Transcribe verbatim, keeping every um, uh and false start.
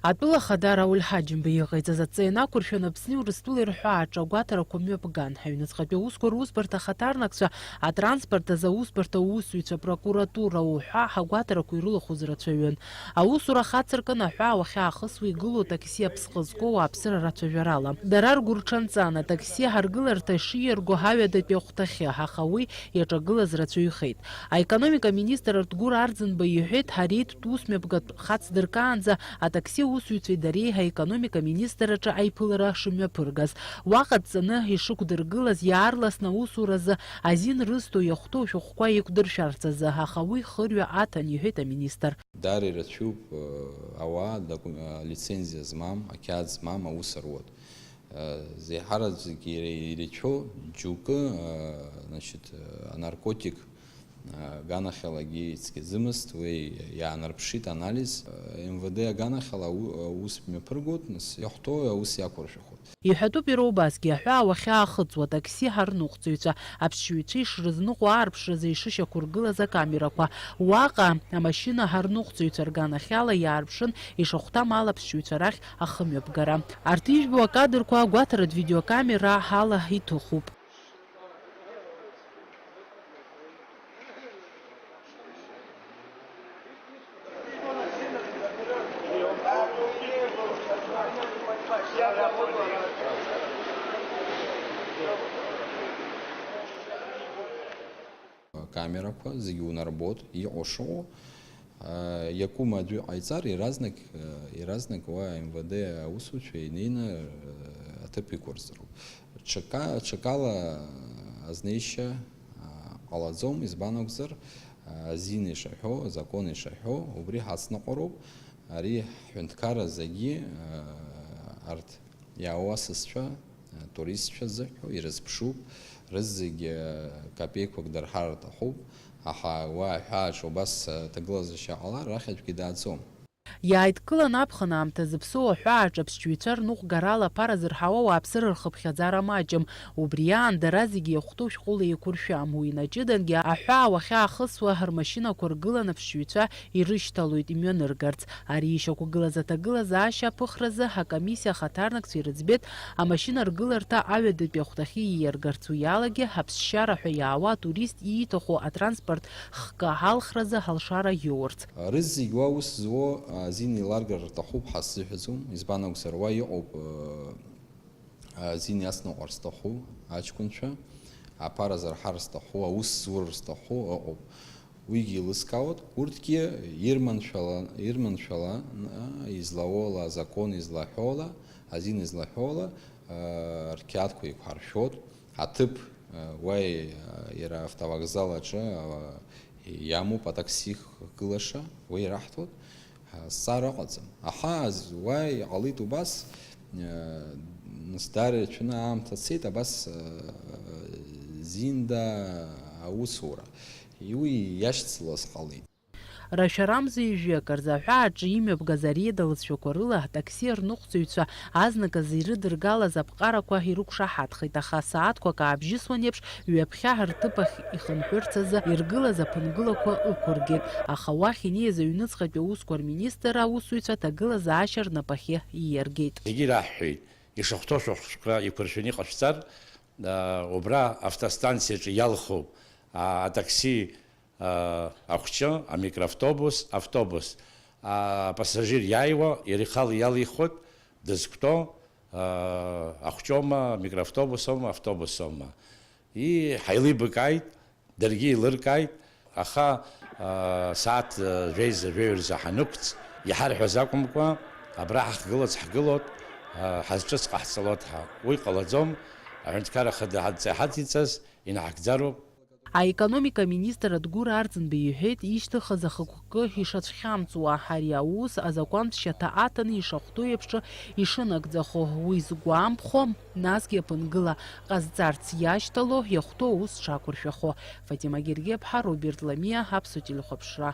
Атәыла ахада Рауль Ҳаџьымба иҟаиҵаз адҵа ианақәыршәаны, Аԥсни Урыстәылеи рҳәаа аҿы агәаҭарақәа мҩаԥган. Аҩныҵҟатәи аусқәа русбарҭа ахаҭарнакцәа, атранспорт азы аусбарҭа аусзуҩцәа, апрокуратура уҳәа агәаҭарақәа ирылахәыз рацәаҩын. Аусура ахацыркын, аҳәаа уахьаахысуа игылоу такси аԥсҟы зкуа ауааԥсыра рацәажәарала. Дара ргәырҽанҵан, атакси ҳаргыларҭа шииарго аҩадатәи ахәҭахьы, аха уи иаҿагылаз рацәаҩхеит. Аекономика министр Артгәыр Арӡынба иҳәеит, ҳареидтә усмҩаԥгатә хацдыркаанӡа атакси аусзуҩцәеи дареи аекономика министр аҿы аиԥылара шымҩаԥыргаз. Уаҟа дҵаны ишықәдыргылаз, иаарласны аусуразы азин рызҭо иахәҭоу ашәҟәқәа еиқәдыршәарц азы, аха уи хырҩа аҭан, иҳәеит аминистр. Даара ирацәоуп, э, ауаа доку-, э, лицензиа змам, ақьаад змам аус руа. Э, зеиҳараӡәгьы ире-, ирацәоу џьоукы, э, значит, э, анаркотик, э, аганахьалагьы ицқьаӡымызт, уи иаанарԥшит анализ. Э, М В Д аганахьала у-, аус мҩаԥыргоит, нас иахәҭоу аус иақәыршәахоит. Иҳәатәуп иара убасгьы, аҳәаа уахьаахыҵуа, атакси ҳарныҟәцаҩцәа аԥсшьаҩцәа ишрызныҟәо аарԥшразы ишышьақәыргылаз акамерақәа. Уаҟа амашьына ҳарныҟәцаҩцәа рганахьала иаарԥшын ишахәҭам ала аԥсшьаҩцәа рахь ахымҩаԥгара. Арҭ ижәбо акадрқәа агәаҭаратә видеокамера ала иҭыхуп. Камерақәа зегьы унарбоит, иҟоу шыҟоу. Иакәым аӡәы ҟаиҵар, иаразнак, иаразнак уа М В Д аусуцәа инеины аҭыԥ иқәырҵароуп. Ҽака-, ҽакала азнеишьа ҟалаӡом, избан акәзар, азин ишаҳәо, азакон ишаҳәо, убри ҳацныҟәароуп. Ари ҳҳәынҭқарра зегьы, арҭ иаауа сасцәа, туристцәа зыҳәҳәо ирызԥшуп, рызегьы капеиқәак дырҳар рҭахуп, аха уа аҳәааҿ убас аҭагылазаашьа ҟалар, рахь аӡәгьы дааӡом. Иааидкылан аԥхын аамҭа зыԥсоу аҳәааҿы аԥсшьаҩцәа рныҟәгарала аԥара зырҳауа ауааԥсыра рхыԥхьаӡара маҷым. Убри аан дара зегьы иахәҭоу шәҟәыла еиқәыршәам. Уи наҷыдангьы аҳәаа уахьаахысуа рмашьынақәа ргылан аԥсшьаҩцәа ирышьҭалоит имҩаныргарц. Ари ишьақәгылаз аҭагылазаашьа аԥыхразы акомиссиа ахаҭарнакцәа ирыӡбеит амашьына ргыларҭа аҩадатәи ахәҭахьы ииаргарц, уи алагьы аԥсшьара ҳәа иаауа атурист ииҭаху атранспорт хкы алхразы алшара иоурц. Рызегь уа ус зуо азин еиларгар рҭахуп ҳаззыҳәаӡом, избан акәзар, уа иҟоуп, э, азин иацныҟәар зҭаху аҷкәынцәа, аԥара зырҳар зҭаху, аус зур зҭаху ыҟоуп. Уигьы еилыскаауеит, урҭгьы ирманшәала, ирманшәала, а, излауала, азакон излаҳәола, азин излаҳәола, а, рқьаадқәа еиқәҳаршәоит, аҭыԥ, а, уа, а, иара автовокзал аҿы, а, иамоуп атакси хгылаша, уа ираҳҭоит. Зҵаара ыҟаӡам. Аҳа, уа иҟалеит убас, э, нас даара ирацәаны аамҭа цеит, абас, э, Зинда аусура. Уи иашьцылаз ҟалеит. Рашәарамза ҩажәи акы рзы аҳәааҿы имҩаԥгаз ареида лҵшәақәа рыла атакси арныҟәцаҩцәа азныказ ирыдыргалаз аԥҟарақәа ирықәшаҳаҭхеит, аха сааҭқәак аабжьысуан еиԥш, ҩаԥхьа рҭыԥ ахь ихынҳәырц азы иргылаз аԥынгылақәа ықәыргеит, аха уахь инеиз аҩныҵҟатәи аусқәа рминистр аусзуҩцәа аҭагылазаашьа рнапахьы ииаргеит. Зегьы ираҳҳәеит, ишахәҭоу ашәҟәқәа еиқәыршәаны иҟашәҵар, а, убра автостанциаҿы иалху, а, атакси, а, ахәҷы, амикроавтобус, автобус, а, апассажир иааиуа, иара ихала иалихуеит, дызқәтәоу, ахәҷоума, микроавтобусоума, автобусоума. И, ҳаилибакааит, даргьы еилыркааит, аха, аа, сааҭ, аа, жәеиза, жәаҩа рзы ҳанықәҵ, иҳарҳәаз акәымкәа, абра ҳахьгылац ҳгылоит, аа, ҳазҿыц ҟаҳҵалоит ҳәа. Уи ҟалаӡом, аҳәынҭқарра хада ҳадҵа иҳадиҵаз инаҳагӡароуп. Аекономика аминистр Адгәыр Арӡынба иҳәеит, ишьҭыхыз ахықәкы ишацәхьамҵуа, ари аус азакәантә шьаҭа аҭаны ишахәҭоу еиԥш ишынагӡахо, уи згәамԥхо, насгьы аԥынгыла ҟазҵарц иашьҭало, иахәҭоу аус шақәыршәахо. Фатима Гергеԥҳа, Роберт Ламиа, Аԥсуа телехәаԥшра.